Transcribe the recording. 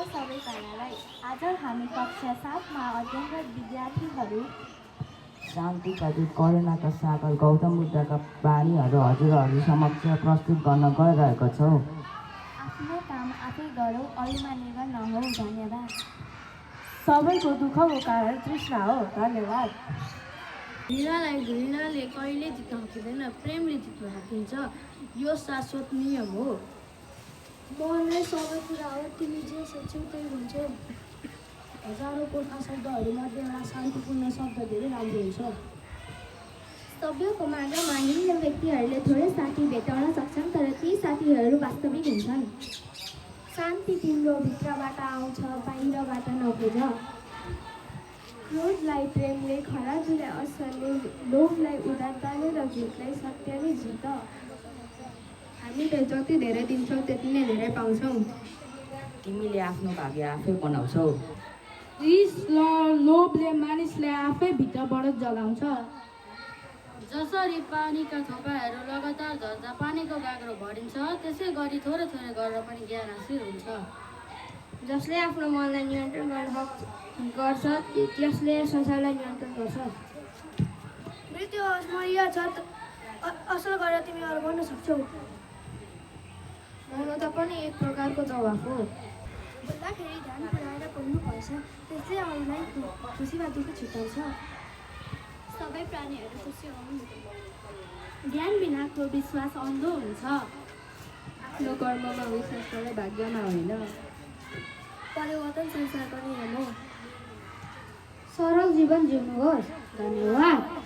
सबैजनालाई। आज हामी कक्षा 7मा अध्ययनरत विद्यार्थीहरू शान्तिका दूत करुणाका सागर गौतम बुद्धका बानीहरू हजुरहरू समक्ष प्रस्तुत गर्न गइरहेको छौँ। आफ्नो काम आफै गरौँ, अरूमा निर्भर नहौ। धन्यवाद। सबैको दुःखको कारण तृष्णा हो। धन्यवाद। घृणालाई घृणाले कहिले जित्न सकिँदैन, प्रेमले जित्न सकिन्छ। यो शाश्वत नियम हो। मनमै सबै कुरा हो, तिमी जे सोच्छौ त्यही हुन्छौ। हजारौँ पोखा शब्दहरूमध्ये एउटा शान्तिपूर्ण शब्द धेरै राम्रो हुन्छ। सभ्यको मार्गमा हिँड्ने व्यक्तिहरूले थोरै साथी भेटाउन सक्छन्, तर ती साथीहरू वास्तविक हुन्छन्। शान्ति तिम्रो भित्रबाट आउँछ, बाहिरबाट नखोज। क्रोधलाई प्रेमले, खराजुलाई असरले, लोभलाई उदारताले र झुटलाई सत्यले जित। हामीले जति धेरै दिन्छौँ त्यति नै धेरै पाउँछौँ। तिमीले आफ्नो भाग्य आफै बनाउँछौ। रिस र लोभले मानिसलाई आफै भित्रबाट जलाउँछ। जसरी पानीका थोपाहरू लगातार झर्दा पानीको गाग्रो भरिन्छ, त्यसै गरी थोरै थोरै गरेर पनि ज्ञान हासिल हुन्छ। जसले आफ्नो मनलाई नियन्त्रण गर्छ त्यसले संसारलाई नियन्त्रण गर्छ। मृत्यु अस्मरणीय छ, असल गरेर तिमी अरू बन्न सक्छौ। मौनता पनि एक प्रकारको जवाफ हो। बोल्दाखेरि ध्यान पुऱ्याएर बोल्नुपर्छ, त्यसले अरूलाई खुसीमा दुःख छुटाउँछ। सबै प्राणीहरू खुसी हुन्। ज्ञान बिनाको विश्वास अन्धो हुन्छ। आफ्नो कर्ममा विश्वास गरे, भाग्यमा होइन। परिवर्तन संसारको नियम हो। सरल जीवन जिउनुहोस्। धन्यवाद।